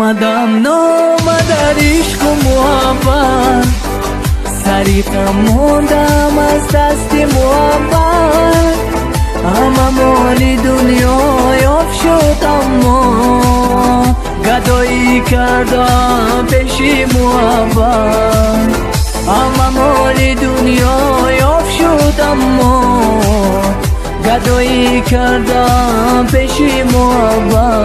Омадам номадар ишқу муҳаббат, сариқам мондам аз дасти муҳаббат. Ҳама моли дунё ёфт шуд, аммо гадоӣ кардам пеши муҳаббат. Ҳама моли дунё ёфт шуд, аммо гадоӣ кардам пеши муҳаббат.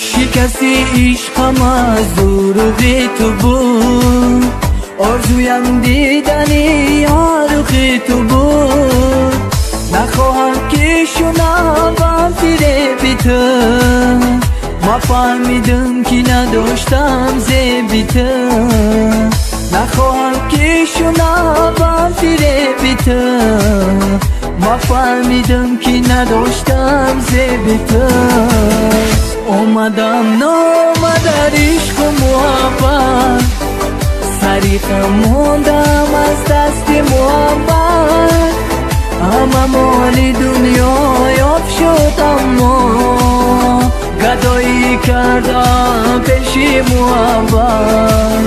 Шикасти ишқам аз дуруғи ту буд, орзуям дидани ёрухи ту буд. Нахоҳам ки шунавам фиреби ту, ма фаҳмидам ки надоштам зеби ту. Нахоҳам ки шунавам фиреби ту, ма фаҳмидам ки надоштам зеби ту. Омадам номадар ишқу муҳаббат, сариқам мондам аз дасти муҳаббат. Ҳама моли дунё ёфт шуд, аммо гадоӣ кардам пеши муҳаббат.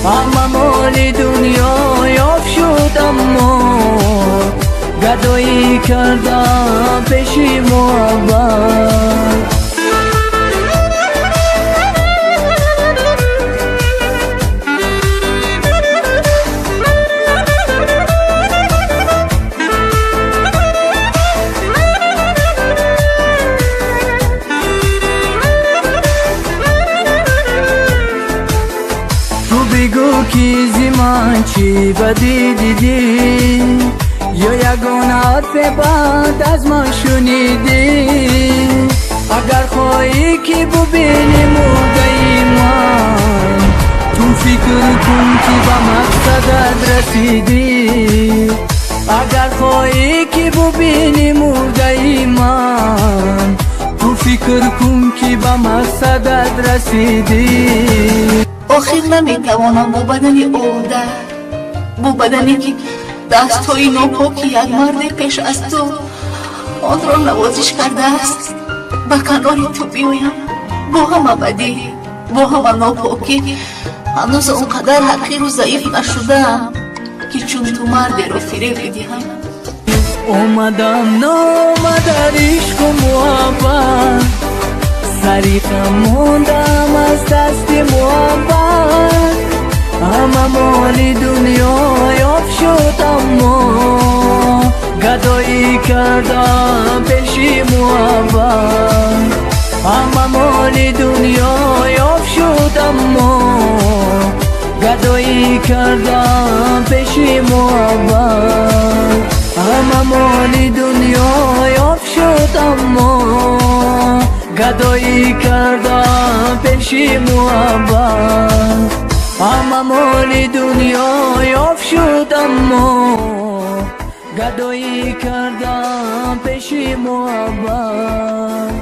Ҳама моли дунё ёфт шуд, аммо гадоӣ кардам пеши муҳаббат. Ту бигӯ ки зи ман чӣ бадӣ дидӣ, ё ягон ҳарфе бад аз ман шунидӣ? Агар хоҳӣ ки бубинӣ мурдаи ман, ту фикр кун ки ба мақсадат расидӣ. Агар хоҳӣ ки бубинӣ мурдаи ман, ту фикр кун ки ба мақсадат расидӣ. Охир наметавонам бо бадани олуда, бо бадане ки дастҳои нопоки як марде пеш аз ту онро навозиш кардааст, ба канори ту биёям. Бо ҳама бадӣ, бо ҳама нопокӣ ҳанӯз он қадар ҳақиру заиф нашудаам, ки чун ту мардеро фиреб бидиҳам. Омадам номадар ишқу муҳаббат, сариқам мондам аз дасти муҳаббат. Ҳама моли дунё ёфт шуд, аммо гадоӣ кардам пеши муҳаббат. Ҳама моли дунё ёфт шуд, аммо гадоӣ кардам пеши муҳаббат. Ҳама моли дунё ёфт шуд, аммо гадоӣ кардам пеши муҳаббат. Ҳама моли дунё ёфт шуд, аммо гадоӣ кардам пеши муҳаббат.